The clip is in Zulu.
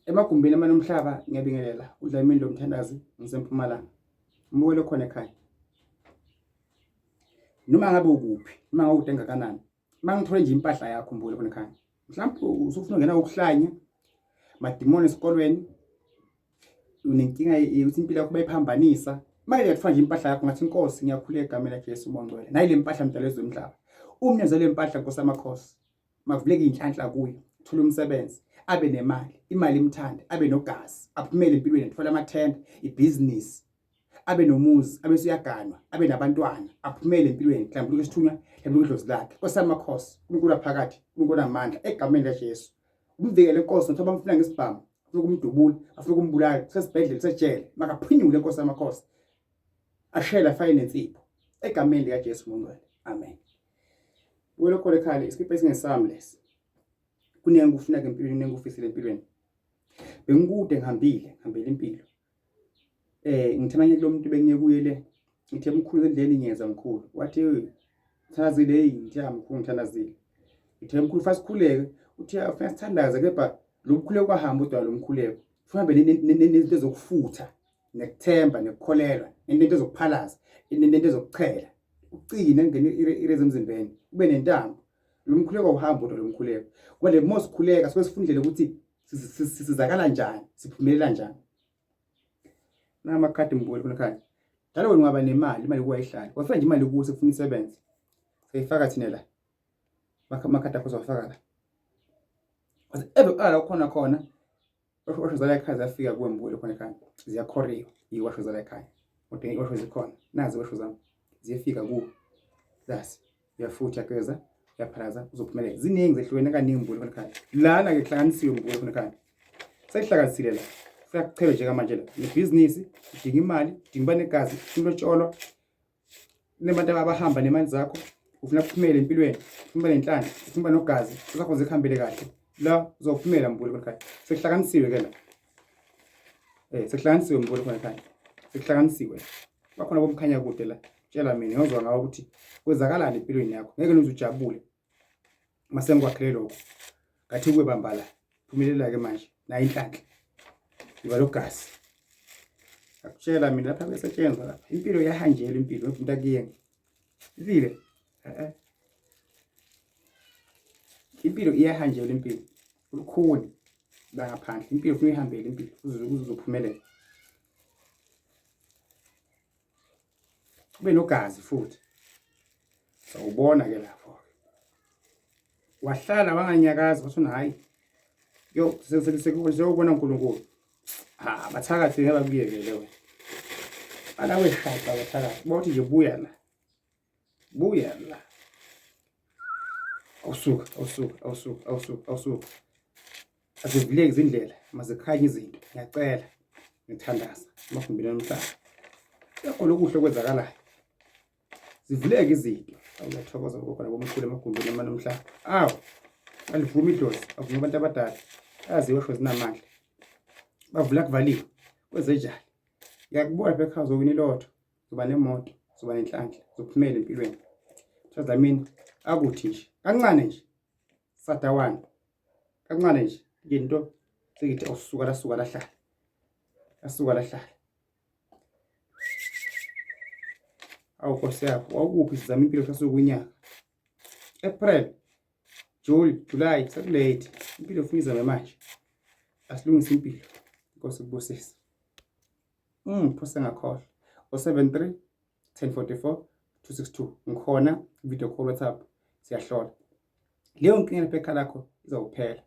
Emagumbini amane omhlaba ngiyabingelela uDlamini lo mthandazi ngisempumalanga. Mbukelo khona ekhaya. Noma ngabe ukuphi, noma ngabe ude ngakanani. Mangithole nje impahla yakho mbukelo khona ekhaya. Mhlawumbe usufuna ungena ukuhlanya madimoni esikolweni unenkinga yokuthi impilo yakho bayiphambanisa. Manje ngiyakufaka nje impahla yakho ngathi inkosi ngiyakhuleka egameni laJesu uMongcwele. Nayi le mpahla mdala ezomhlaba. Umnezele impahla Nkosi amakhosi. Makuvuleke inhlanhla kuye, thole umsebenzi, abe nemali, imali imthande, abe nogazi, aphumele empilweni, athole amathenda, ibhizinisi, abe nomuzi, abe usuyaganwa, abe nabantwana, aphumele empilweni, mhlawumbe isithunywa, mhlawumbe idlozi lakhe. Nkosi yamakhosi, uNkulunkulu waphakathi, uNkulunkulu onamandla, egameni likaJesu. Umvikele Nkosi, nothoba bamfuna ngesibhamu, afuna ukumdubula, afuna ukumbulala, usesibhedlela, usejele, makaphunyule Nkosi yamakhosi. Ashele afake nensipho. Egameni likaJesu Mongcwele. Amen. Wena khona ekhaya isikipha esingesami lesi. Kuningi kufuneka empilweni, kuningi ufisile empilweni. Bengikude ngihambile, ngihambele impilo. Eh ngithemba ngeke lo muntu bengiye kuye le. Ngithe mkhulu endleleni ngiyeza mkhulu. Wathi thandazile hey ngithe mkhulu ngithandazile. Ngithe mkhulu fa sikhuleke. Uthe afuna sithandaze kepha lo mkhuleko kwahamba udwa lo mkhuleko. Ufuna be nezinto zokufutha nekuthemba nekukholelwa nento ezokuphalaza nento ezokuchela ucine ngene irezi emzimbeni ube nentambo lo mkhuleko awuhambi kodwa lo mkhuleko ngoba le mose ukhuleka suke sifundele ukuthi sisizakala njani siphumelela njani namakhadi mbuli khona khaya njalo wena ungaba nemali imali kuwa ihlale wafika nje imali kuwe sekufuna isebenze seyifaka thina la amakhadi akho uzowafaka la ebe ukhona khona Iwasho zala ekhaya ziyafika kuwe mbukeli khona ekhaya. Ziyakhoriwa iwasho zala ekhaya. Kodwa iwasho zikhona. Nazi iwasho zami. Ziyafika kuwe. Zazi. Uyafutha uyageza, uyaphalaza, uzophumelela. Ziningi zehlukene kaningi mbukeli khona ekhaya. Lana ke kuhlanganisiwe mbukeli khona ekhaya. Sekuhlakazisile la. Siyakuchela nje kamanje la. Nebhizinisi, udinga imali, udinga uba negazi, ufuna ulotsholwa, kunabantu abahamba nemali zakho ufuna kuphumele empilweni ufuna uba nenhlanhla ufuna uba nogazi zakho zikuhambele kahle la uzophumela mbuli khona ekhaya sekuhlanganisiwe ke la eh sekuhlanganisiwe mbuli khona ekhaya sekuhlanganisiwe bakhona bomkhanya kude la tshela mina ngizwa ngawo ukuthi kwenzakalani empilweni yakho ngeke uze ujabule mase ngikwakhele lokho ngathi kuwe bamba la phumelela ke manje nayo inhlanhla iba logazi akutshela mina lapha kuyasetshenzwa lapha impilo iyahanjelwa impilo umuntu akuyena ivile eh impilo iyahanjelwa impilo ulukhuni la ngaphandle impilo ufuna uyihambele impilo uze uzophumelela ube nogazi futhi sawubona ke lapho wahlala wanganyakazi wathi hayi yo sewubona uNkulunkulu ha bathakathi ngeke bakuyekele wena bala weshaqa bathakathi bawuthi nje buya la buya la awusuka awusuka awusuka awusuka awusuka Azivuleki izindlela, mazikhanye izinto. Ngiyacela, ngithandaza emagumbini omhlaba. Yakho lokuhle okwenzakalayo. Zivuleke izinto. Awu ngiyathokoza ngoba khona bomkhulu emagumbini amane omhlaba. Awu, alivumi idlozi, avuma abantu abadala. Aziwe sho zinamandla. Bavula kuvaliwe. Kwenzenjani? Ngiyakubona lapha ekhaya uzowina ilotho, uzoba nemoto, uzoba nenhlanhla, uzophumela empilweni. Dlamini akuthi nje, kancane nje. Sadawana. Kancane nje into sengithi awusuka lasuka lahlala. Lasuka lahlala. Awu Nkosi yakho, wawukuphi sizama impilo sasukunyaka. April, June, July, sekulate. Impilo ufuna izame manje. Asilungise impilo. Inkosi ikubusise. Phose ngakhohlwa. 073 1044 262 ngikhona video call WhatsApp siyahlola. Leyo nkinga lapha ekhaya lakho izawuphela.